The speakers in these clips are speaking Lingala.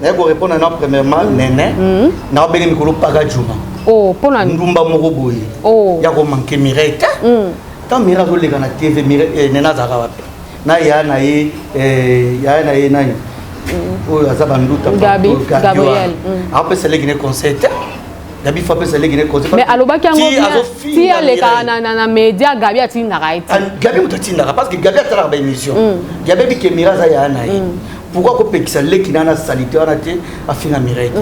Naye korépondre na premièrement nene naobenge mikolo paka juma. Oh, mpona ndumba moko boye Oh. ya komanke Mireille te. Ntango Mireille azoleka na TV, nene azalaka wapi? Na ya na ye, yaya na ye nani oyo aza banduta? Gabi, Gabi. Gabriel. Wana apesa leki ne conseil te. Gabi fo apesa leki ne conseil. Mais alobaki yango Ti bien. azofinga Ti alekaka Mireille. na média, Gabi atindaka ye te. Ah, Gabi moto atindaka, parce que Gabi atalaka baémission. Gabi ayebi ke Mireille aza yaya na ye. Pourquoi kopekisa leki na na saleté wana te, afinga Mireille te?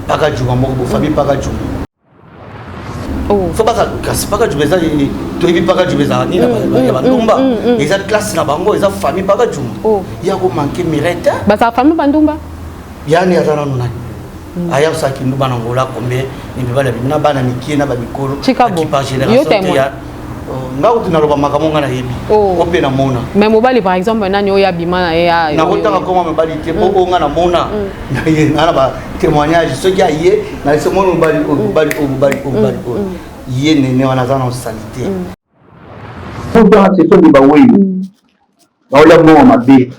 Paka juma moko bo famille paka juma. Oh. Fo baza kasi paka juma eza, toyebi paka juma ezala nini ya bandumba, eza classe na bango, eza famille paka juma. Oh. Ya komanke Mireille te. Bazala famille bandumba. Yani aza nanu nani aya osalaki ndumba na Ngola? Combien ya mibali abimi na bana mikie na bamikolo? Chikabo. Akipa Yo génération te. témoin. Ya nga kutu naloba makambo nga nayebi. Oh. O mpe namona. Mais mobali, par exemple, nani oyo abima na ye Nakotanga koma mobali te, mpo oyo nga namona naa na batémoignage. Soki aye nayese mona mobali oyo, mobali oyo, mobali oyo, mobali oyo, ye nene wana aza na saleté. Pourtant, ce sont des baweyi. Baolia mbongo mabe.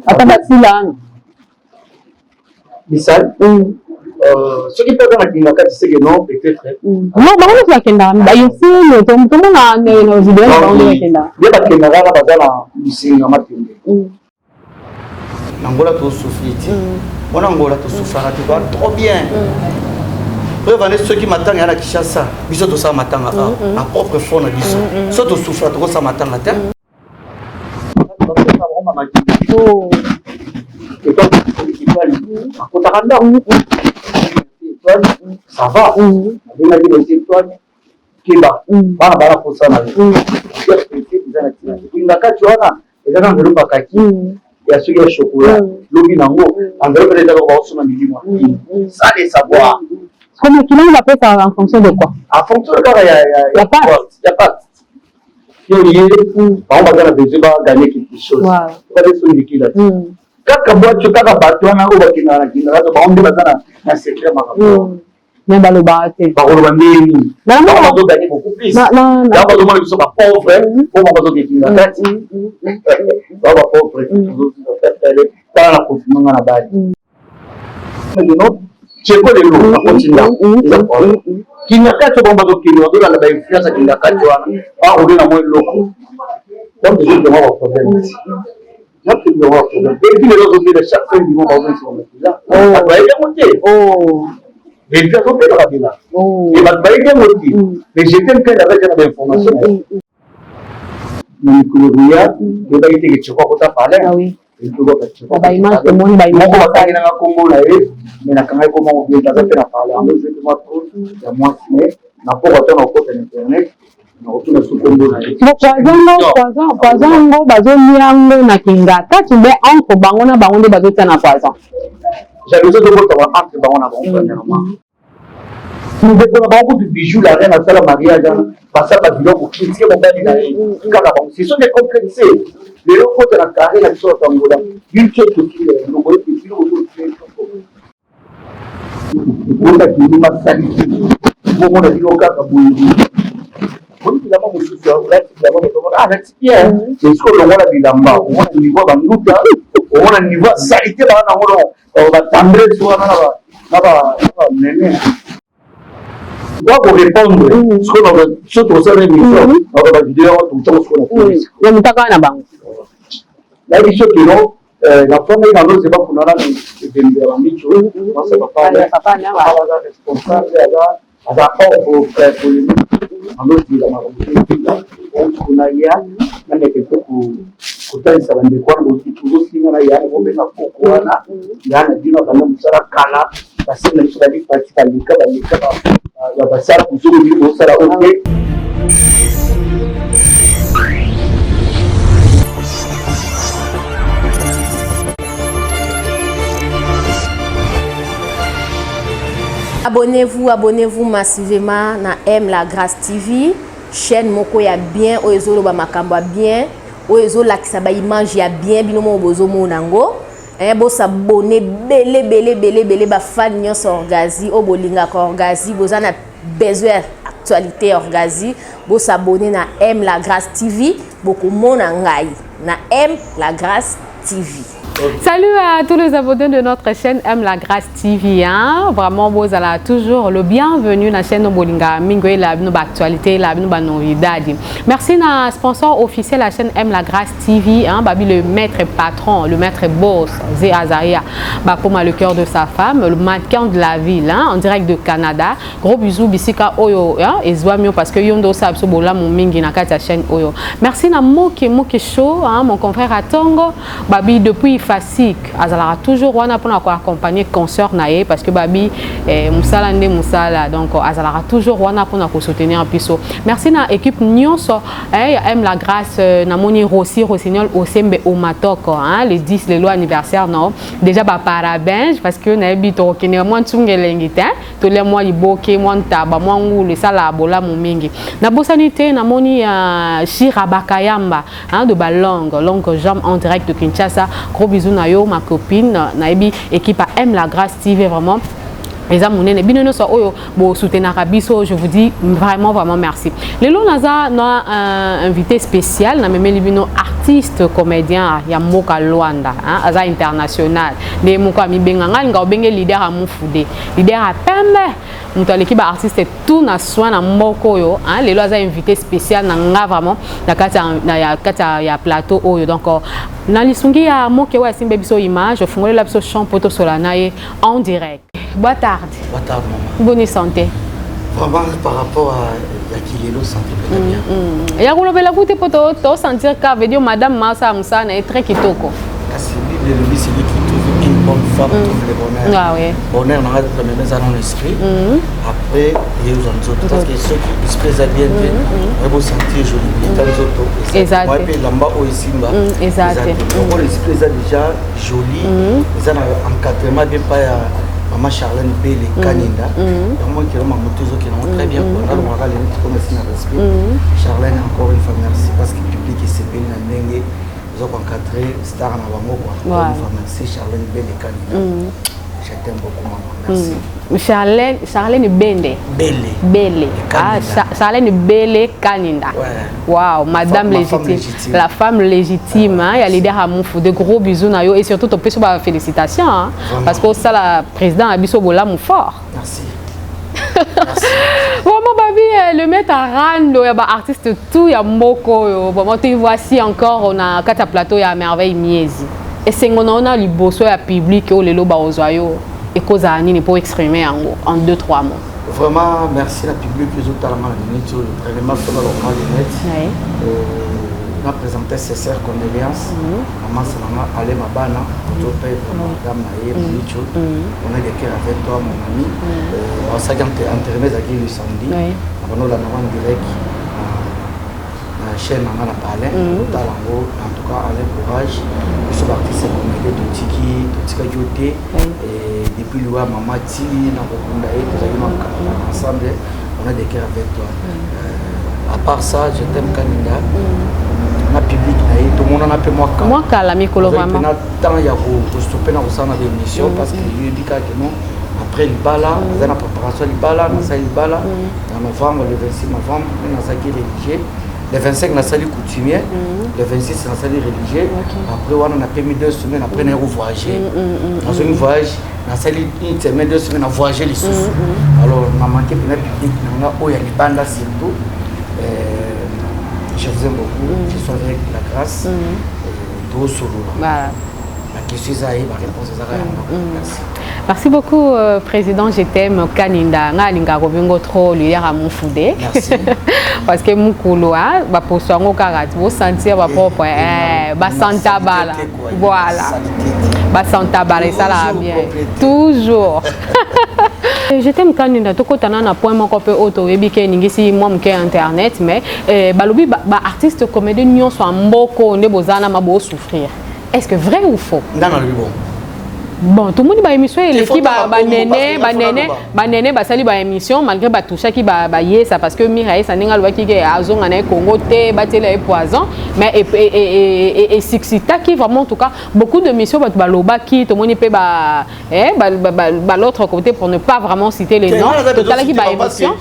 Ata basila wana. Misal, soki mpe aza na kinga kati, seke non, peut-être. Non, bango nyonso bakendaka bayosilo, tomona na video na bango nde bakendaka. Nde bakendaka wana, baza na musinga matembe. Na Ngola tosouffrir te. Wana Ngola tosouffraka te, toa trop bien. Preuve ane, soki matanga ya na Kinshasa, biso tosala matanga awa na propre fond na biso. So tosouffra, tokosala matanga te. Oh. Akotaka ndako, ça va, abengaki les étoiles keba, bana bana posa na yo eza na ntina te. Kinga kati wana eza na enveloppe akaki ya soki ya chocolat, lobi nango enveloppe eza kaka baosoma milimo ya sans le savoir. Comme makila bapesaka en fonction de quoi? En fonction kaka ya Ya pacte. Ya pacte. Yo ye bango baza na besoin bagagner quelque chose. Bade sondikila te kaka bwato, kaka bato wana oyo bakendaka na kindaka, bango nde baza na secret makambo. Mais balobaka te. Bakoloba ndenge nini? Bango bazogagner beaucoup plus. Yango bazomona biso bapauvre, po bango bazokekinga kati bao bapauvre. Tala na confinement nga na bali lelo, Tcheko lelo akoti ndako, eza problème. Kinga kati bango bazokende, bazolanda bainfluence ya kinga kati wana, barobe na mwa eloko. Donc ezokende ba problème te, ba problème. Et puis lelo azobela chaque fin du mois, bazongisa makila, bato bayebi yango te. Et puis azobelaka bela et bato bayebi yango te. Mais j'étais mpe avec na bainformation na mikolo koya, toyebaki te ke Tcheko akota palais. Baimage tomoni. Moko bakangi nanga kombo na ye, mais nakangaki kombo bien, aza mpe na parle yango ezwaki mwa trop ya mwasi. Mais na poko ata na okota na internet, nakotuna su kombo na ye. Poison, poison yango bazolia yango na kingakati mbe entre bango na bango nde bazotia na poison. Jalousie ezobotama entre bango na bango. Premièrement, ndeko na bango kutu Bijou la reine asala mariage wana, basala babiloko critique mobali na ye kaka bango. Ce sont des complexes. Lelo kota na carré na biso batangola biso, tokili biloko biloko okaki masalisi bomona bino kaka boye. Boni bilamba mosusu, olati bilamba, moto ah nati bien, mais soki olongola bilamba, omona niveau ya banduta, omona niveau ya saleté baa nango, batendresse wana na banene wa korépondre. Sikoyo so tosala émission, bavideo yango totango sikoyo na mutaka na bango. Nayebi so keno nafandaki na loze, bakuna nanu ebembe ya bamicho masa papa aza responsable, aza hors polémique, alozela makambo te. Kuna ya nameke mpe kotalisa bandeko wana tozosinga na ya bobenga koko wana ya na bino abanda mosala kala, basenga biso balipati baleka baleka basala bozoko bino bosala oyo te. Abonnez-vous, abonnez-vous massivement na M La Grâce TV, chaîne moko ya bien oyo ezoloba makambo ya bien, oyo ezolakisa ba image ya bien, bino moko bozomona yango. Eh, bosabone bele bele bele bele, bafan nyonso Orgazi oyo bolingaka Orgazi, boza na besoin ya actualité ya Orgazi, bosabone na M La Grâce TV, bokomona ngai na M La Grâce TV. Salut à tous les abonnés de notre chaîne Aime la Grâce TV. Hein? Vraiment, vous allez toujours le bienvenu dans la chaîne bolinga mingi la bino ba actualité, la bino ba novidade. Merci na sponsor officiel la chaîne Aime la Grâce TV, hein? Babi le maître patron, le maître boss, Zé Azaria, Bakoma le cœur de sa femme, le mannequin de la ville, hein? En direct de Canada. Gros bisous bisika oyo, hein? Ezwa mio parce que yondo sa biso bolamu mingi na kati ya chaîne oyo. Merci na Moke Moke Show, hein? Mon confrère Atongo, Babi depuis Fasik, azalaka toujours wana mpona koaccompagner concert na ye parce que babi mosala nde mosala, donc azalaka toujours wana mpona kosoutenir biso. Merci na équipe nyonso ya Aime la Grâce. Namoni Rossi Rossignol Osembe Omatoko, hein, le 10 lelo anniversaire no déjà, baparabens parce que nayebi tokokende mwa ntunga elengi te, tolia mwa liboke, mwa ntaba, mwa ngulu, esala bolamu mingi. Nabosani te, namoni Shira Bakayamba, hein, de balong longue jambe en direct de Kinshasa. Gros bisous na yo, ma copine. Nayebi équipe Aime la Grâce TV vraiment eza monene. Bino nyonso oyo bosoutenaka biso, je vous dis vraiment vraiment merci. Lelo naza na invité spécial. Namemeli bino artiste comédien ya mboka Lwanda, hein, aza international nde moko amibenga. Ngai alinga obenge leader ya mofude, leader ya pembe, moto aleki baartiste tout na soin na mboka oyo, hein. Lelo aza invité spécial na nga vraiment na kati ya plateau oyo. Donc na lisungi ya moke oyo asimbe biso image, ofungolela biso champ po tosola na ye en direct. Boa tarde. Boa tarde, maman. Bonne santé? Vraiment, par rapport à ya kilelo, santé mpenza bien. Ya kolobela kuti mpo tosentir ka veut dire madame masala mosala na ye très kitoko. Kasi Bible elobi: celui qui trouve une bonne femme trouve le bonheur. Ah, oui. Bonheur nanga premièrement eza dans l'esprit, après eyozwa nzoto, parce que soki esprit eza bien te, oye bosentir joli nzoto. Eza te. Mpe elamba oyo esimba. Eza te. Lokola esprit eza déjà joli, eza na encadrement bien pa ya mama Charlène Bele Kaninda, yango ekelo mamoto ezokende yango très bien. Nalongaka lelo tikomesi na respect. Charlène, encore une fois merci, parce que public esepeli na ndenge oza koencadre star na bango, quoi. Encore une fois merci, Charlène Bele Kaninda, je t'aime beaucoup, maman, merci. Charlène, Charlène Bende. Bele. Bele. Ah, Kaninda. Charlène Bele Kaninda. Ouais. Wow, madame Ma femme légitime. Légitime. La femme légitime, hein, il y a leader Amoufou. De gros bisous na yo et surtout to peso ba félicitations, hein, Vraiment. parce que ça la président abiso bolamu fort. Merci. Vraiment babi le maître rando ya ba artiste tout ya moko yo. Vraiment te voici encore on a kata plateau ya Merveille Miezi. Esengo na ona liboso ya public oyo lelo ba ozwa yo ekozala nini pour exprimer yango en deux trois mots? Vraiment merci na public ezotalanga na minute oyo. Premièrement, tona lokanga lunette. Na présenté sincère condoléance mama Salanga Ale Mabana, ozope madame na ye minute oyo. On est de cœur avec toi, mon ami. Basalaki enterrement, ezalaki le samedi. Nabanolanda ngo en direct na chaîne nanga na palin, otala yango. En tout cas, Alain, courage. Biso baartiste comédien totiki, totikaki yo te. Depuis liwa mama ti na kokunda ye, tozalaki makambo ensemble. On est de cœur avec toi. À part ça, je t'aime Kaninda na public na ye. Tomonana mpe mwa kala. Mwa kala mikolo. Ozali vraiment mpena temps ya kostope na kosala na baémission, parce que yoyebi kaka no après libala aza na préparation ya libala. Nasali libala na novembre, le 26 novembre. Mpe nazalaki religieux le 25, nasali coutumier le 26, nasali religieux. Après wana napemi 2 semaines, après naye kovoyage. Nazongi voyage, nasali une semaine, 2 semaines, na voyage lisusu. Alors na manqué mpena public na nga oyo ya libanda surtout. Je vous aime beaucoup, je suis avec la grâce, tosolola. Voilà. La question eza ye, baréponse ezaka yango. Merci. Merci beaucoup, président Je t'aime Kaninda. Nga alinga kobengo trop leader ya Mufude. Merci. Parce que mukolo, hein, ba poso yango kaka bo sentir ba propre ba santa bala. Voilà. Ba santa bala esala bien. Toujours. Je t'aime Kaninda, tokotana na point moko mpe oyo toyebi ke eningisi mwa moke ya internet, mais balobi ba artiste comédien nyonso ya mboko nde boza na ma bosouffrir. Est-ce que vrai ou faux? Nga nalobi bon. Bon, tomoni baémission eleki, banene banene banene basali baémission malgré batouchaki bayesa, parce que Mira Yesa, ndenge alobaki ke azonga na ye Congo te, batiela ye poison, mais esuscitaki vraiment, en tout cas, beaucoup de missions. Bato balobaki, tomoni mpe ba l'autre côté, pour ne pas vraiment citer les noms, totalaki baémission.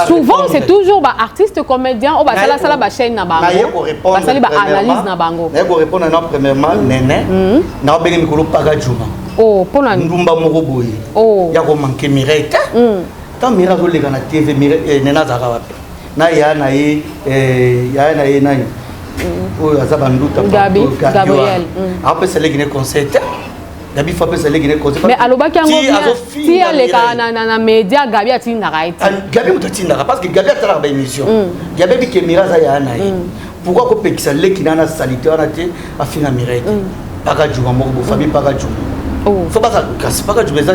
Souvent c'est toujours baartiste comédien oyo basalasala bachaîne na bango, basali baanalyse na bango. Naye korépondre na premièrement nene, naobenge mikolo Paka Juma. Oh, mpona Ndumba moko boye ya komanquer Mireille te. Tant Mireille azoleka na TV, nene azalaka wapi? Na ya na ye, yaya na ye nani oyo aza banduta? Gabriel. Apesa leki ne conseil te. Gabi faut apesa leki ne conseil. Mais alobaki yango ti aleka na média, Gabi atindaka ye te. Gabi moto atindaka, parce que Gabi atalaka baémission. Gabi abike Mireille aza yaya na ye, pourquoi kopekisa leki na na saleté wana te, afinga Mireille te? Paka Juma moko bo famille Paka Juma, faut baza kasi Paka Juma eza,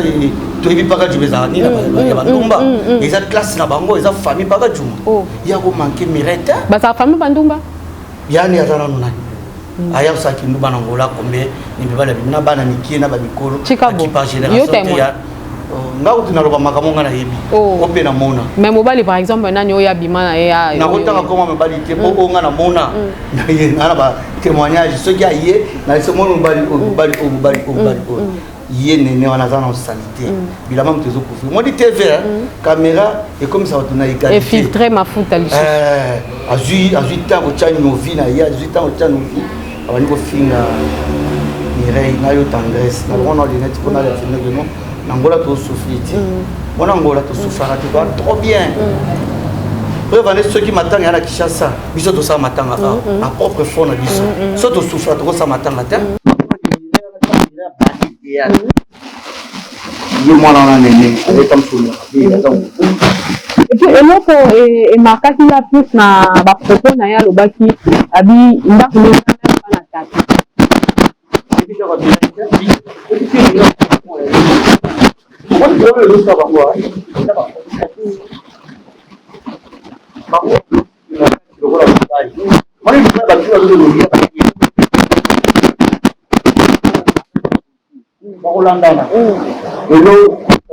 toyebi Paka Juma ezalaka nini ya bandumba, eza classe na bango, eza famille Paka Juma ya komanquer Mireille te. Bazala famille bandumba. Yani aza nanu nani aya kosalaki ndumba na Ngola? Combien ni mibali abimi na bana mikie na bamikolo par génération te ya nga kutu naloba makambo nga nayebi o mpe namona. Mais mobali, par exemple, nani oyo abima na ye? Nakotanga koma mobali te, mpo oyo nga namona nga na batémoignage. Soki aye nasomoni mobali oyo, mobali oyo, mobali oyo, mobali oyo, ye nene wana aza na saleté. Bilamba moto ezokufi modi TV, caméra ekomisa bato na égalité. Efiltre mafuta lisusu. Azwi ntango tya novi na ye, azwi ntango tya novi, abandi kofinga Mireille na yo Tendresse na bango na lunette mpona alakisindakeno. Na Ngola tosouffrir te, wana Ngola tosouffraka te, toa trop bien. Preuve ane, soki matanga ya na Kinshasa, biso tosala matanga awa na propre fond na biso. So tosouffra, tokosala matanga te. Ye mwana wana nene azeta mosolo ya mabe, aza Et puis eloko emarquaki nga plus na bapropos na ye, alobaki abi ndako nde na tata. Bakolandana lelo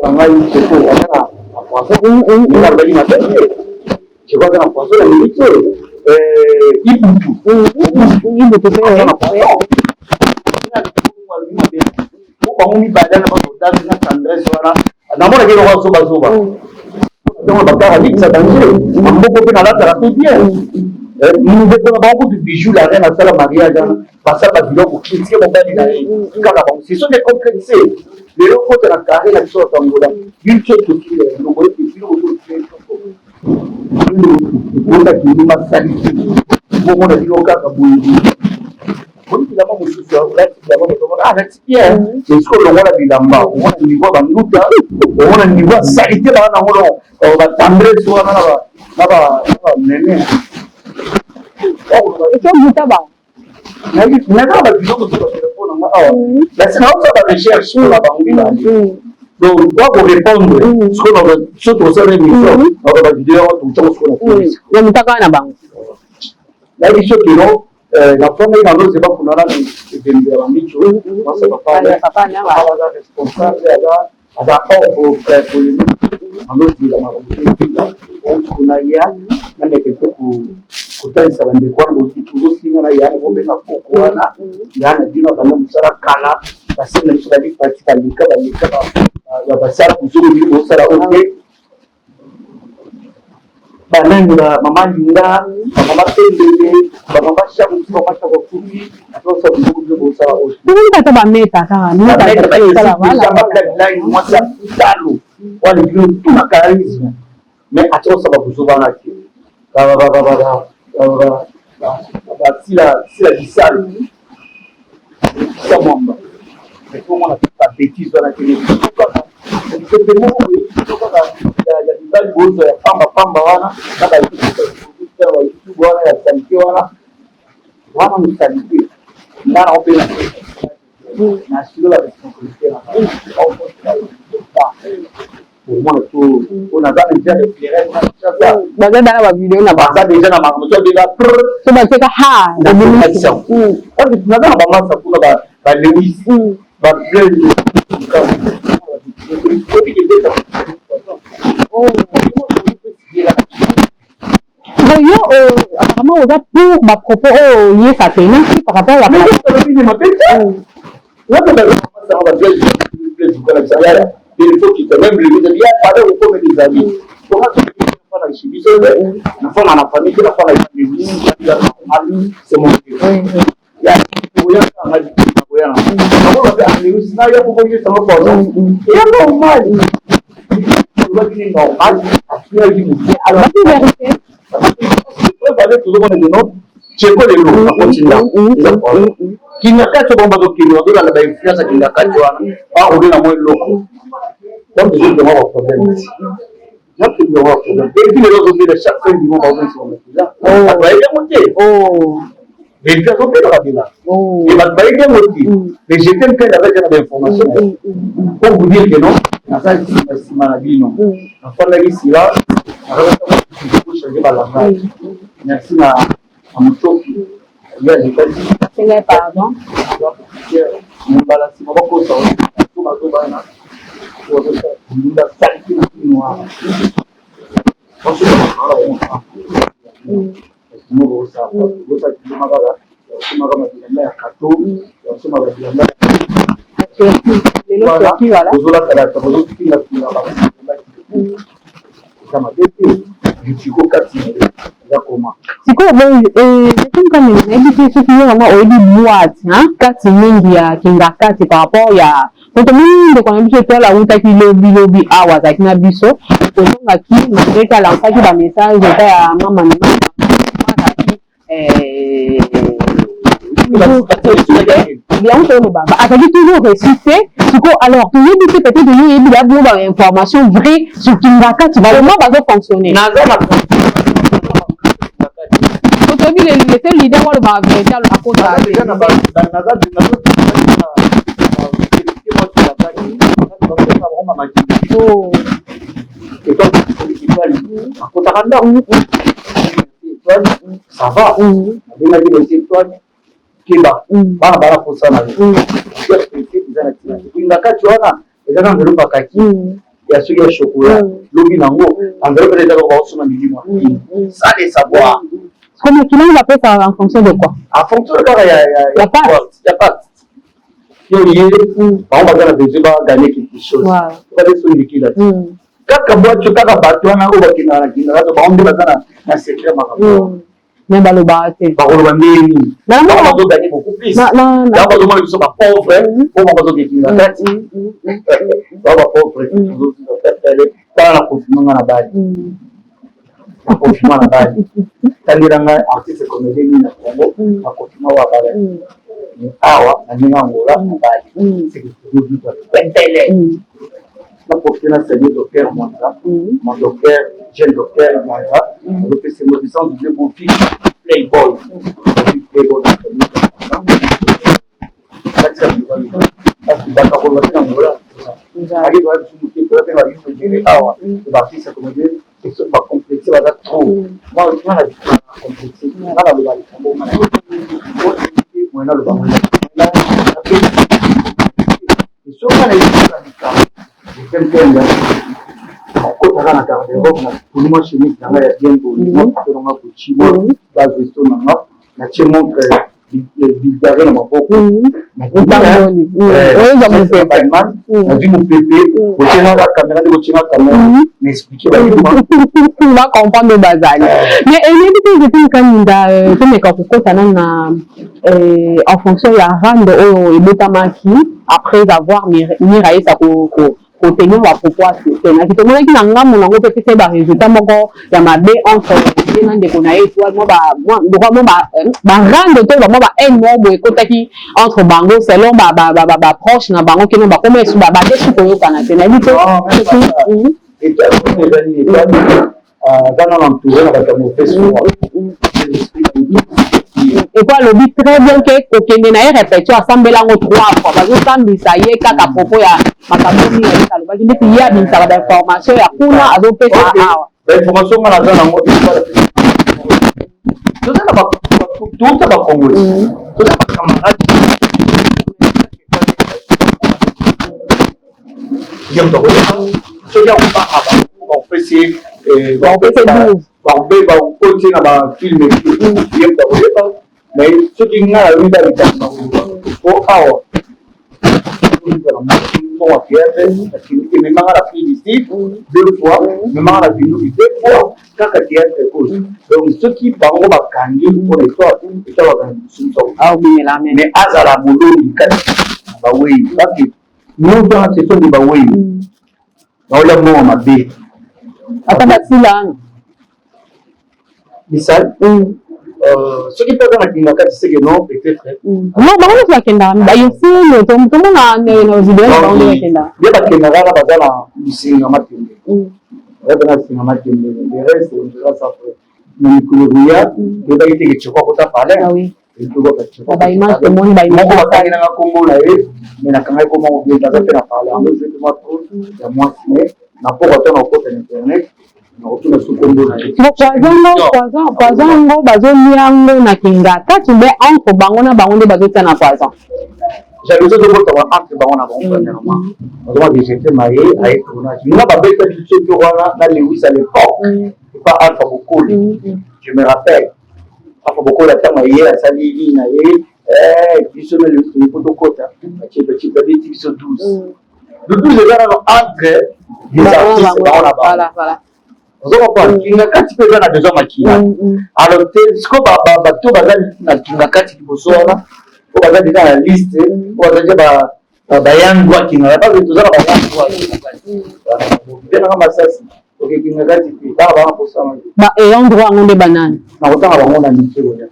na ngai seko aza na poison, ndenge alobaki mabe te. Seko aza na poison na miniti oyo. Ibutu. Ibutu mpe. Aza na poison, alobi mabe po bango mibale na bazodasi na Tendresse wana. Namonaki eloko azobazoba ntango bakaka likisa danger mamboko mpe nalataka mpe bien. Ndeko na bango kutu, Bijou la Reine, asala mariage wana, basala babiloko, critiquer mobali na ye kaka bango. Ce sont des complexés. Lelo kota na carré na biso bato Angola, biso toki biloko ete biloko tokotaki basali bomona bino kaka boye. Boni bilamba mosusu, olati bilamba, moto omona, ah, nati bien. Esiko olongola bilamba, omona niveau ya banduta, omona niveau ya saleté baa nango. No baTendresse wana na banene. Ezobuta bango. Naza babiloko to batelefone nanga awa, nasi naosala barecherche mpona bango mibale. Donc wa korépondre sikoyo, so tosala émission, naoka bavideo yango, totango sikoyo na Ya mutaka na bango. Nayebi so keno nafandaki na loze, bakuna na ebembe ya bamicho mwasa papa aza responsable, aza hors polémique. Alozela makambo kuna ya nameke mpe kotalisa bandeko wana tozosinga na ya bobenga koko wana ya na bino abanda mosala kala. Basali na biso balipati, baleka baleka, basala bozolo bino bosala oyo te. Banani? Bamama Linda, bamama Pembele, bamama Shako, mama Shako akufi, azosala biloko bino bosala oyo. Tokoki ata bameta kaka. Mwasi ya talo wana, bino tuna charisme, mais atikosala buzoba te. Basila sila bisalo sa mwamba, omona babêtises wana te. Kaka moko boye, kaka ya mibali bozwa ya pamba pamba wana na baYouTube wana ya saleté wana wana, mosaleté nga na obenga na assurer la responsabilité na omona to oyo naza déjà éclairé. Baza dala bavideo na baza déjà na makambo so abenga. So baseka ha. Naza na bamasa kuna. Ba Lewis, ba Blaise. Bon, yo, apparemment, oza pour ba propos oyo ye satenaki par rapport ya Il faut qu'il même le il y a pas de comme des amis. Comment na famille, na famille, c'est mon Dieu. Alobaki vérité. Tsheko lelo akoti ndako, eza problème. Kingakati oyo bango bazokende, bazolanda bainfluence ya Kingakati wana, baroule na mwa eloko, donc ezobima ba problème te. Et puis lelo ozobela chaque fin du mois, bazongisa makila, bato bayebi yango te. Et puis azobelaka bela et bato bayebi yango te. Mais j'étais mpe avec na bainformation pour vous dire que non, naza nsima nsima na bino, nafandaki sila changer balangage. Merci na motoki ye alekaki. Sengai pardon. Mbala nsima bakosa to bazobana basaliki na bino wana, kaka bilamba ya kato, osomaka bilamba. Lelo Turquie, voilà. Ozolatalata, bazofinga eza mabe te, bitiko kati eza koma. Sikoyo bon, kamene nayebi te soki yo vraiment oyebi boîte kati mingi ya Kingakati par rapport ya po tomoni ndeko na biso Etoile awutaki lobi lobi awa, azalaki na biso, kozongaki malgré ke alansaki bamessage epai ya mama na mama, azalaki yango toloba, azalaki toujours reçu te. Sikoyo alors toyebi te, peut-être yo oyebi ya bino bainformation vrai sur Kingakati, comment bazofonctionner. Naza na Toyebi le seul leader oyo alobaka vérité akota. Déjà na naza Oh. Akotaka ndako, ça va. Abengaki les étoiles, keba, bana bala posa na yo, eza na ntina te. Kati wana eza na enveloppe ya kaki ya soki ya chocolat, lobi nango enveloppe eza kaka baosoma milimo sans le savoir. Comme makila bapesaka en fonction de quoi? En fonction kaka ya Ya pâte. Ya pâte. Yo ye bango baza na besoin bagagner quelque chose, bazesondikila te kaka bwato, kaka bato wana oyo bakendaka na Kindaka, bango nde baza na secret makambo. Mais balobaka te. Bakoloba ndenge nini? Bazogagner beaucoup plus. Yango bazomona biso bapauvre oyo bango bazokekinga kati bao bapauvre. Tala na confinement, nga na bali na confinement na bali. Tangela ngai artiste comédien nini na Congo na confinement oyo abalaki. Awa na ndenge Angola na bali, c'est que tozovivre pepele. Na profite na saluer docteur Mwanza, mon docteur, jeune docteur Mwanza, azopesa mo sans oublier mon fils Playboy, Playboy. Parce que bakakoloba te na Angola, ake toya biso moke, toya mpe bayusu ebele awa, baartiste comédien bacomplexe baza trop. Nga na complexe, nga naloba likambo nga moye, naloba soki nga nayebisa likambo etemtembe, nakotaka na garde-robe, na puni mwa chemise na ngai ya bien boni, mwa pito na nga Gucci, mwa bavesto na nga, natie montre Bulgari na maboko, nazwi mopepe, botiengaka caméra nde botienga caméra na expliquer bayuma. Bacomprendre bazali, mais eyebi te. Zepini Kaninda, tomeka kokota nanu na en fonction ya rando oyo ebotamaki après avoir Miraesa kotenir bapropos atenaki. Tomonaki na ngambo nango mpe pesa ye barésultat moko ya mabe entre ye na ndeko na ye Étoile, mwa barando to bamwa bahaine moko boye ekotaki entre bango selon baproche na bango, kino bakoma esu bade su koyokana te. Nayebi te. Aza nano entouré na bato ya mauvaise foi. Epo alobi très bien ke kokende na ye répétition, asambela yango trois fois, bazosambisa ye kaka propos ya makambo nini ayesi alobaki, ndeti ye abimisaka bainformation ya kuna, azopesa awa. Bainformation nga naza nango, toza na touta bacongolais, toza bacamarade. Ye moto akoyeba soki akobanga bango, bakopesi, bakoti na bafilm, ye moto akoyeba. Mais soki ngai nayobi ba likambo nakoloba po awa mbongo ya théâtre ememanga na Afrique du Sud deux fois, ememanga na Binduki deux fois, kaka théâtre oyo. Donc soki bango bakangi mpona histoire, histoire bakangi mosusu, mais azala molongi kati na bawei, parce que nous dans ce sont des bawei baolia mbongo mabe. Ata basila. Misal, soki mpe aza na kinga kati, seke non, peut-être. Non, bango nyonso bakendaka bayosile, tomona na video na bango nde bakendaka. Nde bakendaka wana, baza na mosinga matembe, baza na singa matembe. Le reste, on verra ça après. Na mikolo koya, toyebaki teke Tsheko akota palin. Baimage tomoni. Moko bakangi nanga kombo na ye, mais nakangaki kombo bien, aza mpe na parle yango ezwaki mwa trop ya mwasi, mais na poko ata na okota na internet, nakotuna so kombo na ye. Poison, poison yango bazolia yango na kinga kati mbe entre bango na bango nde bazotia na poison. Jalousie ezobotama entre bango na bango. Premièrement, bazoma bijete maye aye tournage nga babetaki soki wana na Lewis à l'époque, epa Alpha Bokoli. Je me rappelle, Alpha Bokoli ntango aye asali nini na ye, biso na Lewis toye po tokota, babeti biso 12. Le 12 eza nano entre les artistes, bango na bango. Ozo comprendre, kinga kati mpe eza na besoin makila. Alors te, siko bato baza na kinga kati liboso wana, oyo baza deja na liste, oyo baza deja bayangwa kinga, parce que toza na bayangwa benanga masasi okekinga kati te, bana banga kosala. Ba ayant droit yango nde banani? Nakotanga bango na mike oya.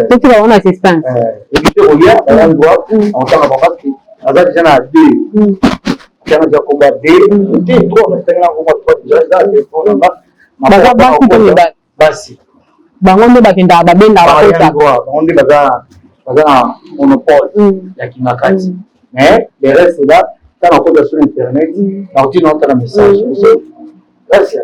Totika bango na suspense. Mike oya, bayant droit nakotanga bango, parce que baza deja na deux, tanga deja komba deux te, trois, batangela komba trois deja, eza na telefone nanga. Baza basi to mibali? Basi. Bango nde bakendaka, babendaka, bakota. Bango nde baza na monopole ya kinga kati, mais le reste là, ntango nakota sur internet, nakoki naotala message so gracia,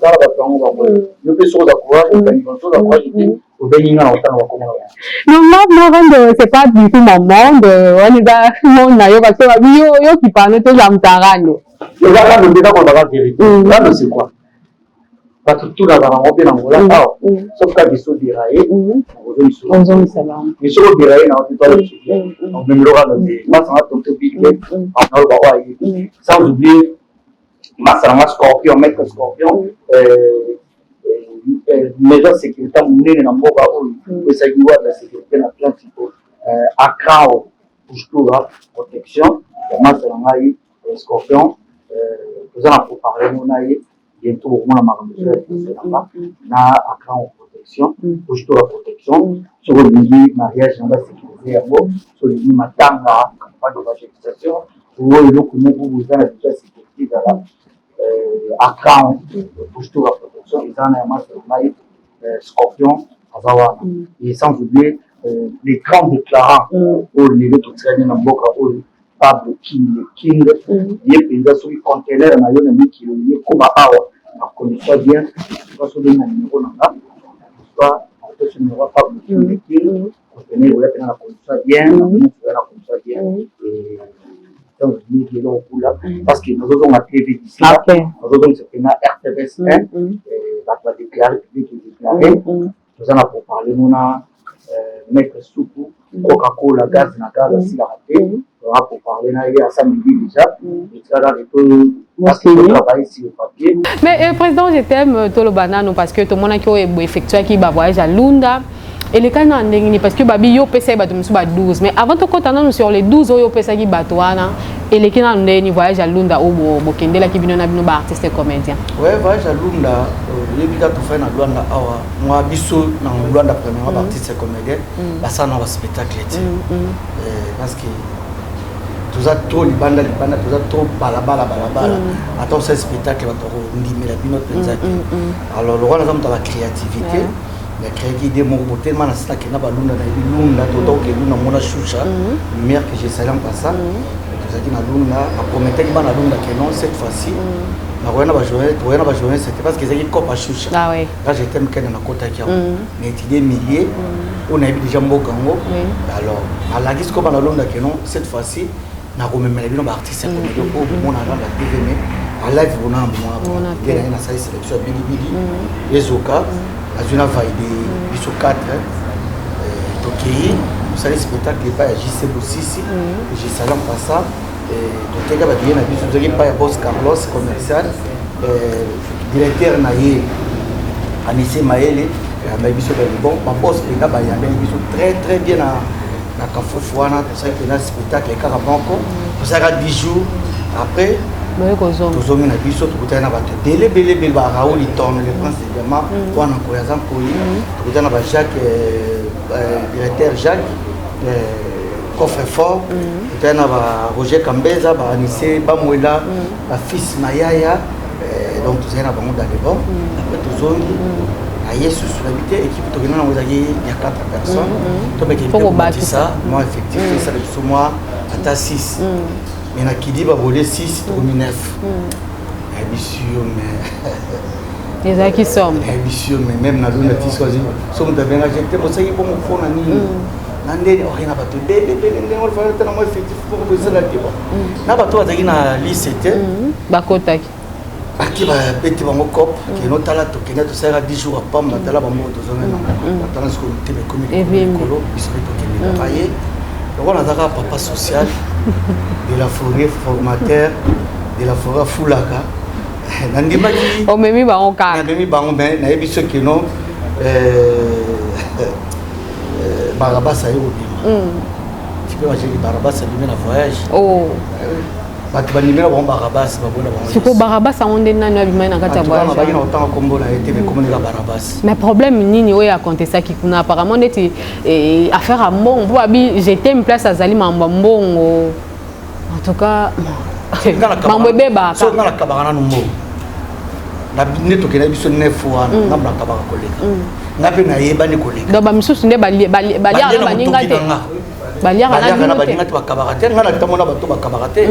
tala bato yango bango. Yo mpe soki oza courage, okangi bango, soki oza courage te, obengi nga na kotanga bakoma na bango. Non, moi, moi, rando, c'est pas du tout mon monde. On eza monde na yo, parce que babi yo yo kipano te, za mutarando. Eza rando nde, nakolobaka vérité. Rando, c'est quoi? Bato tunaka bango mpe na ngola awa, sauf ka biso diraye ozongisa bango. Mais soki odiraye na ote toala biso bien, omemelo rando te, masanga tonto big naloba oyo ayebi, sans oublier masanga Scorpion, maître Scorpion, maison sécurité monene na mboka oyo esalaki wata sécurité na Atlantico, Acrao Pushtura protection ya masa na ngai Scorpion. Toza na pourparler ngo na ye, bientôt bokomona makambo ezoyaselanga na Acrao protection, Pushtura protection. Soki olingi mariage na basécuriser yango, soki olingi matanga, campagne d'évangélisation, oyo eloko moko boza na besoin ya sécurité, ezala Acrao Pushtura protection, eza na ya masa na ngai Scorpion, aza wana. Et sans oublier les grands déclarants oyo lelo totikali na mboka oyo, Pablo King, le King. Ye mpenza, soki conteneur na yo na mikili olingi ekóma awa na condition bien, soki obengi na numéro na nga, soit opesi numéro ya Pablo King, le King, conteneur oya mpenza na condition bien, oya na condition bien. Donc mingi eloko kuna, parce que nazozonga TV d'ici là, nazozongisa mpena RTVS 1, bato badéclare, public edéclare, toza na pourparler mona maître Suku Coca-Cola, gaz na gaz asilaka te, toza pourparler na ye asa midi déjà, etikaka to travailler sur le papier. Mais président, je t'aime, toloba nano, parce que tomonaki oyo effectuaki bavoyage à Lunda, elekani na ndenge nini? Parce que babi yo opesaki bato mosusu ba 12, mais avant tokɔta nano sur les 12 oyo opesaki bato wana, eleki nano ndenge nini voyage ya Lunda oyo bokendelaki bino na bino baartiste comédien? Ouais, voyage ya Lunda, oyebi kaka tofai na Lwanda awa, mwa biso na Lwanda, premièrement baartiste comédien basala na baspectacle te, parce que toza trop libanda libanda, toza trop balabala balabala. Ata osala spectacle, bato bakondimela bino mpenza te. Alors lokola naza moto ya bacréativité, nacréaki idée moko botelema na sina kenda balunda, nayebi Lunda, tota oke Lunda, mona Shusha lumière que je salue en passant. Tozalaki na Lunda, baprometaki bana Lunda ke non, cette fois-ci bakoya na bajournée, tokoya na bajournée, c'était parce que ezalaki cope ya Shusha. Là j'étais mokende, nakotaki yango na étudier millier oyo nayebi déjà mboka yango. Alors alakisi ko bana Lunda ke non, cette fois-ci Nakomemela bino baartiste ya comédie oyo bomonaka na TV, mais alive bona na nde naye nasali sélection ya bilibili ezoka, nazwi na valide biso 4, tokei tosali spectacle epai ya JC Bosisi. Jesala mpasa, toteka babillet na biso. Tozalaki epai ya Bos Carlos commercial, directeur na ye Anise Mayele ayambaki biso. Bon, babos mpenza bayambeli biso très très bien na Kafufu wana. Tosali mpenza spectacle kaka moko, tosalaka 10 jours. Après tozongi na biso, tokutani na bato ebele ebele ebele, ba Raoul Itorne, le prince de diamant wana, nkoyi aza nkoyi. Tokutani na ba Jacques, directeur Jacques coffre fort. Tokutani na ba Roger Kambeza, ba Anise Bamwela, bafils Mayaya. Donc tozali na bango dans le bon. Après tozongi, aye susu nayebi te équipe tokende nango ezalaki ya 4 personnes. Tomeki mpe komatisa mwa effectif, esala biso mwa ata 6, mais na kidi babole 6, tokomi 9. Nayebisi yo, mais Ezalaki somme. Nayebisi yo, mais même naluna ti soki so moto abengaki te, bosalaki bongo mpona nini na ndeni oke na bato ebele ebele ndenge olifana te na mwa effectif moko boesala te. Bon, na bato bazalaki na liste te. Bakotaki. Baki babeti bango cop keno. Tala, tokende tosalaka 10 jours apamba. Tala bango, tozonga nango. Batala sikoyo motema ekomi likolo. Biso mpe tokende kaka ye lokola nazaka papa social de la forêt, formateur de la forêt, afulaka, nandimaki. Omemi bango kaka. Namemi bango, mais nayebi soki no Barabas aye kobima. Tu peux imaginer, Barabas abimi na voyage. Bato bandimela bango Barabas, babona bango. Sikoyo Barabas yango nde nani abimai na kati ya voyage? Baki na kotanga nkombo na ye te, mais kombo neka Barabas. Mais problème nini oyo akontestaki kuna? Apparemment neti affaire ya mbongo, mpo babi je place azali mambo ya mbongo. En tout cas, mambo ebebaka. So nga nakabaka nanu mbongo nde tokenda biso neuf wana, nga nakabaka koleka, nga mpe nayebani koleka. Donc bamisusu nde baliaka na baninga te, baliaka na bino te? Baninga te, bakabaka te. Nga natamona bato bakabaka te.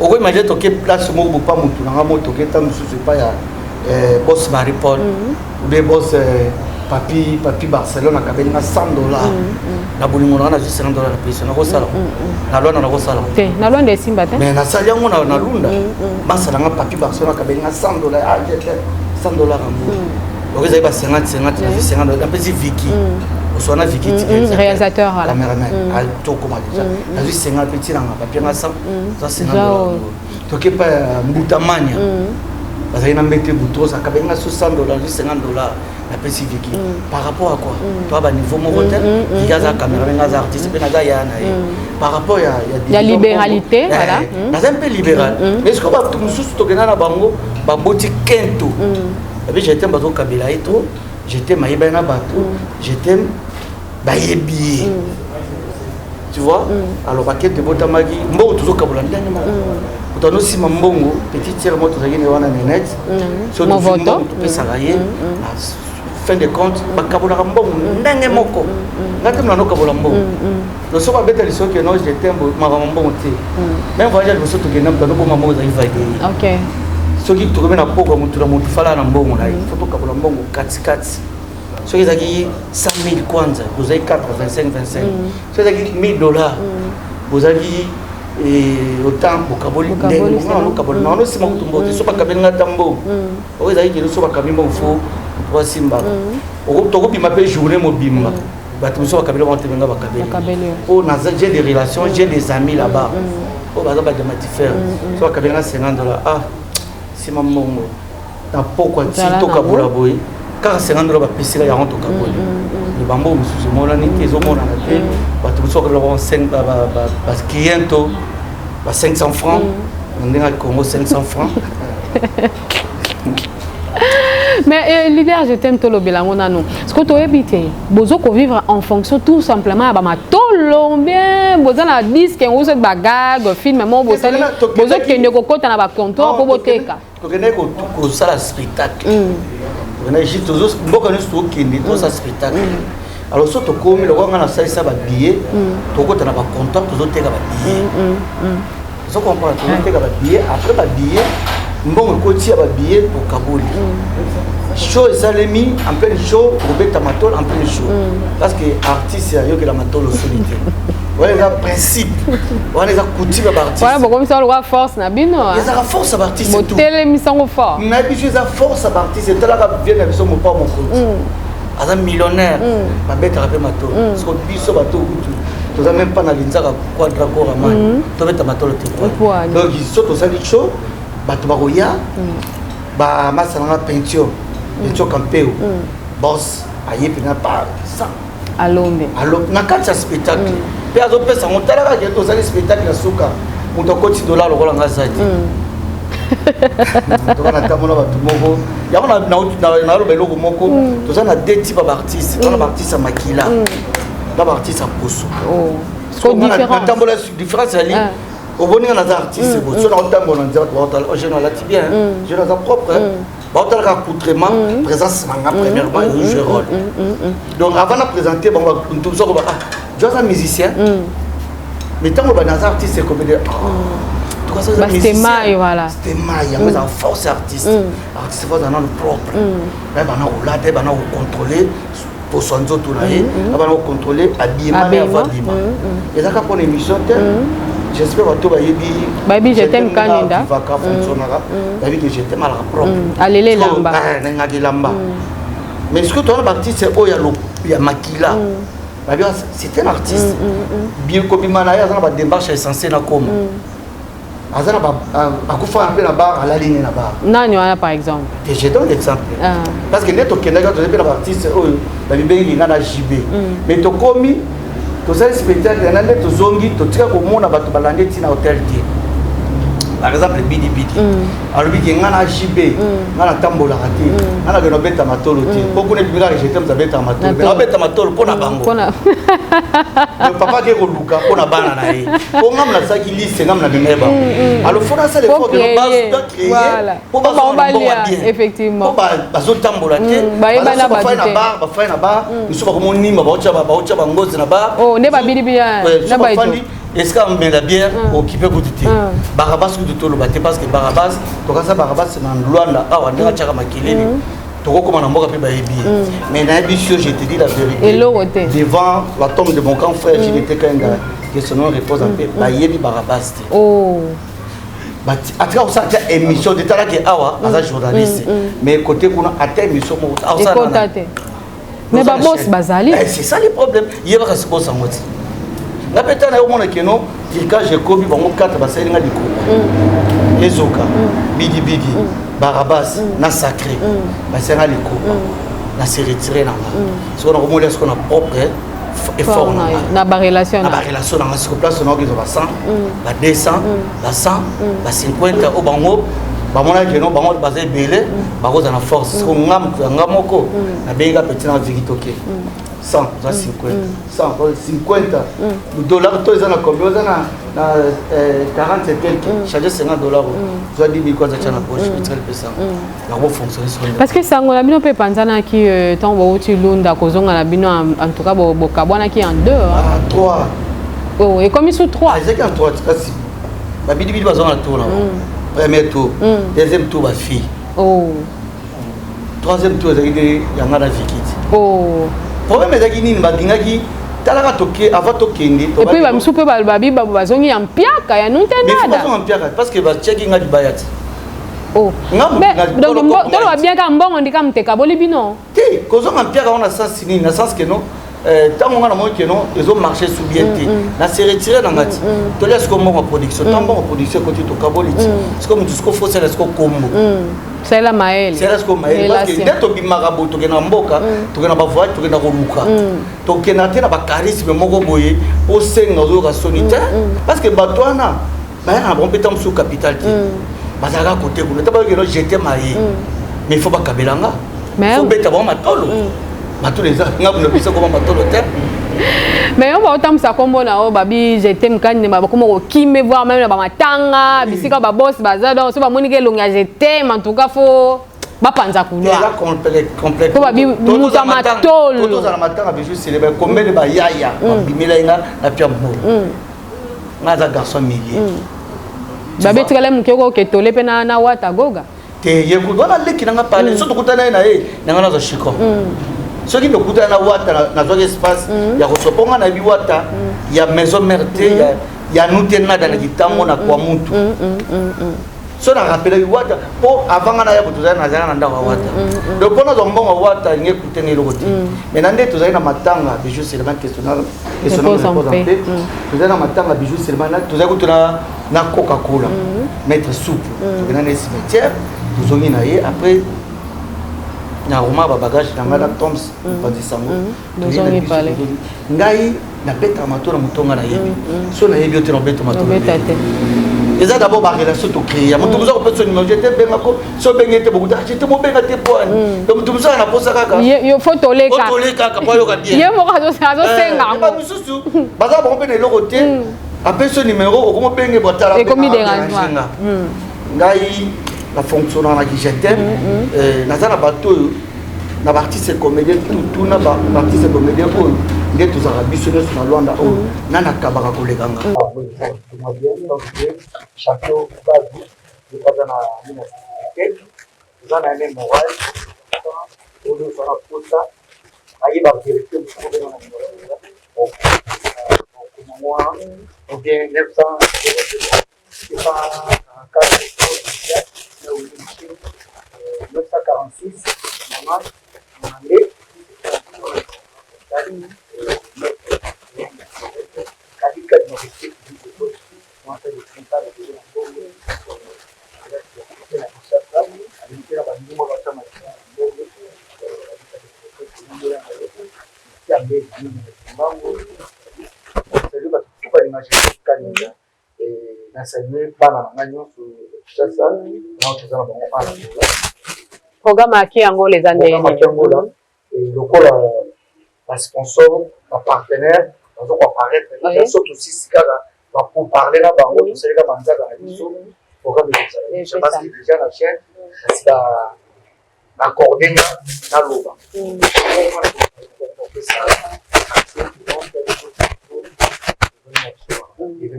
Okoyima toke place moko bopa motu na nga mo, toke ta mosusu epai ya boss Marie Paul ou bien boss Papi, Papi Barcelone, akabeli nga 100 $. Na bolingo na nga nazwi 50 $ na pesi. Nakosala na Lwanda, nakosala. Te, na Lwanda esimba te. Mais nasali yango na Lunda. Basala nga, Papi Barcelone akabeli nga 100 $. Ah, 100 $ yango donc ezali ba 50 50. Nazwi 50 $, napesi Viki oswana, Viki. Réalisateur. Cameraman tokoma déjà, nazwi 50 mpe ntinanga papier nga 100, za 50 $. Toke pa Mbutamania, bazali na mbete Boutros, akabeli nga so 100 $, nazwi 50 $, napesi Viki. Par rapport à quoi? Toa baniveau moko te. Viki aza cameraman, nga aza artiste mpe naza ya na ye par rapport ya Ya libéralité, voilà. Naza mpe libéral, mais sikoyo bato mosusu tokenda na bango baboti kento babi je t'aime, bazokabela ye trop. Je t'aime ayebani na bato, je t'aime bayebi ye, tu vois. Alors bakete ebotamaki mbongo, tozokabola ndenge moko. Moto anosima mbongo, petite sœur moko tozalaki ne wana, Nenete. So tozwi mbongo, topesaka ye. Fin de compte, bakabolaka mbongo ndenge moko. Nga te mona nokabola mbongo. Donc soki babeta lisoki no je t'aime, makambo mbongo te. Même voyage ya liboso tokenda, moto anoboma mbongo ezalaki valide. Soki tokomi na pokwa, motu na motu fala na mbongo na ye. Faut tokabola mbongo katikati. Soki ezalaki 100 000 kwanza, bozalaki 4, 25 25. Soki ezalaki 1000 $, bozalaki autant. Bokaboli ndenge nokabola na wana osima kutu mbongo te. So bakabeli nga ta mbongo oyo ezalaki kende, so bakabi mbongo, faut motu asimbaka. Tokobima mpe journée mobimba, bato mosusu bakabeli bango te, benga bakabeli po naza, j'ai des relations, j'ai des amis là-bas oyo baza badiamantifère. So bakabeli nga 50 $, ah, nsima mbongo na pokwa ti tokabola boye kaka 50 $ bapesika yango, tokaboli. Me bambongo mosusu emonani te, ezomonana te. Bato mosusu bakabela bango baclient to ba 500 francs na ndenge ya Congo, 500 francs. Mais leader je t'aime, tolobela yango nano. Parce que toyebi te, bozo kovivre en fonction tout simplement ya bamatolo bien, boza na disque yango, soki bagag film moko bosali, bozokende kokɔta na bacomptoir mpo boteka. Tokendaki kosala spectacle, tokendaki juste mboka nyonso tokende tosala spectacle. Alors so tokomi, lokola nga nasalisa babillet, tokota na bacomptoir, tozoteka babillet. Ozo comprendre? Tozoteka babillet. Après babillet, mbongo ekoti ya babillet, tokaboli. Show esalemi en pleine show, kobeta matolo en pleine show, parce que artiste ayokela matolo soni te. Wana eza principe, wana eza coutume ya baartiste. Wana bokomisa lokola force na bino. Ezalaka force ya baartiste. Botelemisa yango fort. Na biso eza force ya baartiste. Etalaka vie na biso, mopa mokonzi aza millionnaire, babetaka mpe matolo. Siko biso bato kutu toza même pas na linzaka quadra koramani, tobeta matolo te. Donc so tosali show, bato bakoya, bamasala nga peinture, peinture campeo, boss aye mpena par ça. Alombe. Na kati ya spectacle mpe azopesa yango. Talaka ke tosali spectacle ya suka, moto akoti dollar lokola nga aza te. Toka na ntango na bato moko yango naloba eloko moko: toza na deux type ya baartiste. Toza na baartiste ya makila na baartiste ya poso. Natambola, différence ezali, oboninga naza artiste bo so naotambola na nzela, baotala: "Oh, jeune alati bien, jeune aza propre." Baotalaka accoutrement, présence na nga premièrement ezojoue rôle. Donc avant na présenter bango, soko ba: "Ah, jo aza musicien." Mais ntango ba naza artiste, comédien, Bastemai, voilà. Stemai yango eza force. Artiste, artiste faut aza nano propre, ayebana kolata, ayebana kocontrôle poso ya nzoto na ye, abana kocontrôle habillement na ye avant abima. Eza kaka mpona émission te. J'espère bato bayebi. Bayebi Je t'aime Kaninda. Vivaka, fonctionnaka, bayebi ke Je t'aime alaka propre. Alele elamba. Nangaki elamba. Mais soki towana baartiste oyo ya makila, babi c'est un artiste bien, kobima na ye aza na badémarche essentiel na koma aza na akufaka mpe na bar, alali ne na bar. Nani wana, par exemple? Te, je donne l'exemple parce que nde tokendaki, toza mpe na baartiste oyo babibengi nga na JB, mais tokomi, tosali spectacle na nde tozongi, totika komona bato balandi ntina hotel te. Par exemple, Bidi Bidi alobi ke nga na JB, nga natambolaka te, nga nakende obeta matolo te, po kuna ebimi kaka Je t'aime abetaka matolo, mais abeta matolo mpo na bango. Papa ake koluka mpo na bana na ye, po ngamu nasalaki liste, ngamu na mema ye bango. Alors faut nasala effort créer po bazonga mbongo ya bien, po bazotambola te, bafai na bar, bafai na bar misu, bakomonimba, baotya bangozi na bar. Nde babili. Bafandi esika amela bière, okipe kutu te. Barabas kutu toloba te, parce que Barabas tokasa, Barabas na Lwanda awa ndenge atiaka makelele, tokokoma na mboka mpe bayebi ye. Mais nayebi sio, je te dis la vérité, eloko te. Devant la tombe de mon grand frère JDT Kainda, que son nom repose en paix, bayebi Barabas te. Atika kosala ata émission te. Talaki awa aza journaliste, mais côté kuna ata émission moko ekota te, mais babosi bazali. C'est ça le problème. Yebaka sikoyo sango ti nga mpe tana omona keno tricage ekomi. Bango 4 basali nga likopa, ezoka Bidibidi, Barabas na Sacré, basali nga likopa na se retire na nga. Sikoyo nakomolia sikoyo na propre effort na nga. Na barelation. Na barelation na nga. Siko place naoki ezwa ba 100, ba 200, ba 100, ba 50 oyo bango bamonaki keno bango baza ebele, bakozala na force. Siko nga moto ya nga moko nabengi ka petit na Viki, toke 100 oza 50, 100 50 dollar to eza na combien? Oza na 40 et quelque, charge 50 dollar, ozwa 10 mille kwanza, tia na poche, etikali mpe sango yango fonctionne sikoyo. Parce que sango na bino mpe epanzanaki ntango bouti Lunda kozonga na bino, en tout cas bokabwanaki en deux. Ah, trois. Oh, ekomi su trois. Ezalaki en trois kasi babidibidi bazonga na tour na bango, premier tour, deuxième tour bafille, troisième tour ezalaki nde yanga na Vikiti. Problème ezalaki nini? Balingaki talaka toke avant tokende. Et puis bamisusu mpe babi bazongi ya mpiaka ya nunte nada. Bazonga mpiaka parce que batiaki nga libaya ti. Oh. Donc toloba bien ka mbongo ndika muteka boli bino. Te, kozonga mpiaka wana sens nini? Na sens ke non, ntango nga namoni ke non, ezomarche su bien te, na se retire na nga ti tolia siko mbongo production. Ntango mbongo production ekoti, tokaboli ti siko motu siko fosala siko kombo. Salela mayele. Salela siko mayele, parce que nde tobimaka boye, tokenda na mboka, tokenda bavoyage, tokenda koluka, tokenda te na bacharisme moko boye osenga, ozoyoka soni te, parce que bato wana bayaka na bango mpe ta mosusu capital te, bazalaka kote kuna te, bayokeno jete maye, mais il faut bakabelanga, faut beta bango matolo. Matolo eza nga na biso koma matolo te. Mais yo baotambwisa nkombo na oyo babi Je t'aime Kani, bakoma kokime, voire même na bamatanga bisika babosi baza. Donc so bamoni ke elongi ya Je t'aime, en tout cas faut bapanza couloir po babi mutu ya matolo. Tozala matanga bisu célèbre, combien de bayaya babimela ye nga na pia mbongo? Nga aza garçon milieu. Babi etikala moke okoketole mpe na wata goga. Te, ye kutu wana leki nanga pale, so tokutana ye na ye nanga nazwa chicon. Soki tokutana na Wata, nazwaki espace ya kosoponga na yebi Wata ya maison mère te, ya nu te, nada na kitambo na kwa mutu. So na rappelaki Wata mpo avant nga naya, tozali, nazali na ndako ya Wata. Donc mpo nazwa mbongo ya Wata, alingi ekute nga eloko te. Mais na nde tozali na matanga Bijou Seleman, Repose en paix. Tozali na matanga Bijou Seleman, tozali kutu na Coca Cola, maître soupe. Tokenda na cimetière, tozongi na ye. Après na roma babagage na ngai na toms panzisango. Bozongi pale. Ngai nabetaka mato na motonga, nayebi so nayebi yo te, nabeta mato. Obeta te. Eza d'abord barelation tocréa. Moto mosu akopesa numéro te, bengako. So obenge te, bokuta te, mobenga te po ani. Donc moto mosu aka na posa kaka Yo fo toleka. Otole kaka po ayoka bien. Ye moko azosenga yango. Misusu baza bango mpe na eloko te, apesi yo numéro, okomobenge, botala. Ekomi dérangement. Ngai na fonctionnaka na Kijetem, naza na bato oyo na baartiste comédien, tutu na baartiste comédien oyo nde tozalaka biso nyonso na Lwanda oyo na nakabaka koleka nga. Château Badu aza na nini, eza na ene moral oyo ozala posa ayeba vérité mosusu, obenga na numéro okoma wana ou bien 900 644 946 90 92. Kadika na salue bana na ngai nyonso Kinshasa na toza na bango awa. Programme aki yango eza ndenge Angola. Lokola basponsor, bapartenaire bazo koapparaître déjà, so tosisi kaka bapourparler na bango, tosalika banzaka na biso programme ekozala, parce que déjà na chaîne kasi baaccorde nga naloba. Opesa,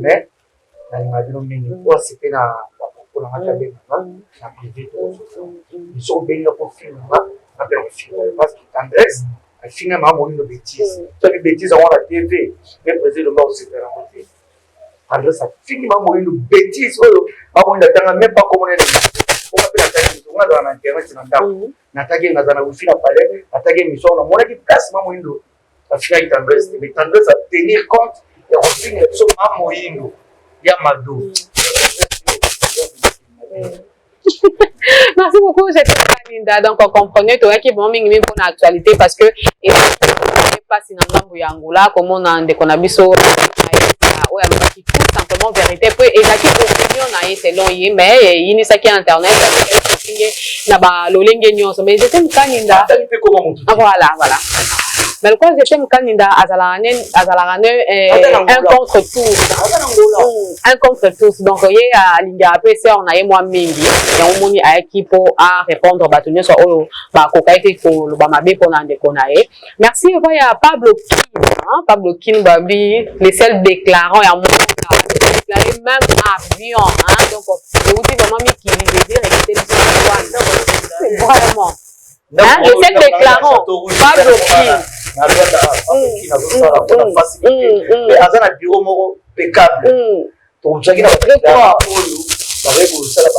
mais nalinga bino mingi po asepe na bapropos na nga te. Abenganga na privé, so obenga po filme nga, nga mpe na kofilme, parce que Tendresse afinga maa moyindo bétise. Soki bétise yango na TV, mais président Elomba kosepela yango te. Tendresse afingi maa moyindo bétise oyo, maa moyindo atanga même pas komona na oka mpe nataki émission. Nga azala na internet na ndako, nataki, nazala na wifi na palais, nataki émission, namonaki place maa moyindo afingaki Tendresse te. Mais Tendresse atenir compte ya kofinga biso maa moyindo ya Mado. Merci beaucoup, j'étais Kaninda. Donc, on comprenait, toi qui vraiment mingi mingi pour l'actualité, parce que mpasi na ngambo ya Angola komona ndeko na biso oyo alobaki tout simplement vérité, mpo ezalaki opinion na ye selon ye, mais eyinisaki internet na balolenge nyonso. Mais J'étais Kaninda, voilà, mais lokola J'étais Kaninda azalaka ne un contre tous, un contre tous, donc ye alingaka mpe sœur na ye mwa mingi. Yango moni ayaki mpo arépondre bato nyonso oyo bakokaki te koloba mabe mpona ndeko na ye. Merci epai ya Pablo Kin, hein? Pablo Kin babi le seul déclarant ya mboka, déclaré même avion, hein? Donc euti vraiment mikili, je dire ekite biso vraiment, hein? Le seul déclarant, Pablo Kin. Aza na bureau moko impeccable. Tozalaki na badéclarant oyo bazali kosala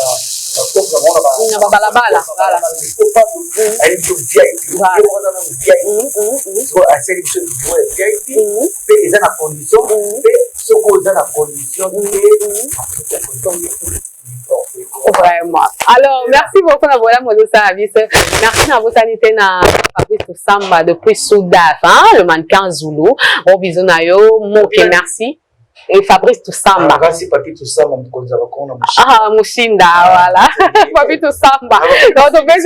bacourse na bango na babalabala. Ayebi biso VIP, VIP asali biso bureau ya VIP mpe eza na condition, mpe soki oza na condition te. Vraiment. Alors, merci beaucoup na voilà mozo service. Merci na bosanité na Fabrice Samba depuis Soudaf, hein, le mannequin Zulu. Gros bisous na yo, moke merci. Et Fabrice Toussamba. Merci Papi Toussamba, mokonzi ya bakongo na. Ah, Mushinda, voilà. Papi Toussamba. Donc, on peut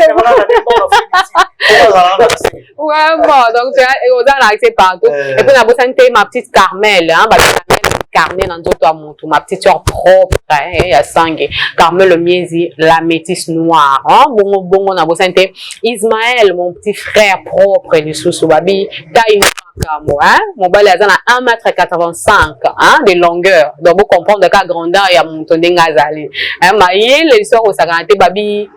vraiment, donc tu as accès partout. Et puis, na bosanité ma petite Carmel, hein, bah, Carmel carnet na nzoto ya motu, ma petite sœur propre, hein, ya sange Carmel Miezi, la métisse noire, hein, bongo bongo. Na bosani te Ismaël, mon petit frère propre lisusu, babi taille makambo, hein, mobali aza na 1m85, hein, de longueur. Donc bocomprendre ka grandeur ya moto ndenge azali, hein, mayele histoire osakana te babi.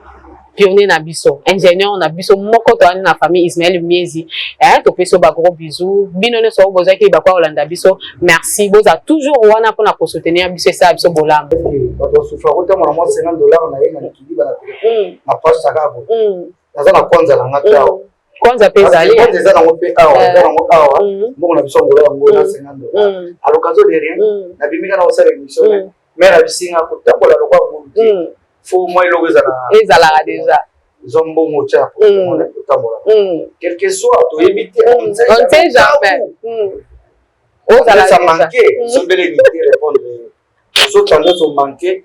Pionnier na biso, ingénieur na biso moko, toani na famille Ismaël Miezi, eh, topesi yo ba gros bisous. Bino nyonso oyo bozwaki bakwa kolanda biso, merci. Boza toujours wana mpona kosoutenir biso, esala biso bolamu. Bato basufra kotambola mwa 50 $ na ye na likili bana telefone na poche saka boye. Naza na kwanza na nga te awa. Kwanza mpe ezali. Kwanza eza nango mpe awa, eza nango awa. Mbongo na biso ngola yango na 50 $. À l'occasion de rien, nabimika na kosala émission, mais nabisinga kotambola lokwa ngulu te, faut mwa eloko ezala. Ezalaka déjà. Eza mbongo otya na kotambola, quel que soit, toyebi te. On ne sait jamais. Ozala manqué, sombele unité, répondre ozotanda ozomanke,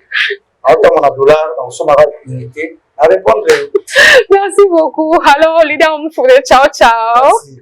aotango na dollar nakosomaka unité na répondre. Merci beaucoup. Alors, leader Mfure, ciao ciao. Merci.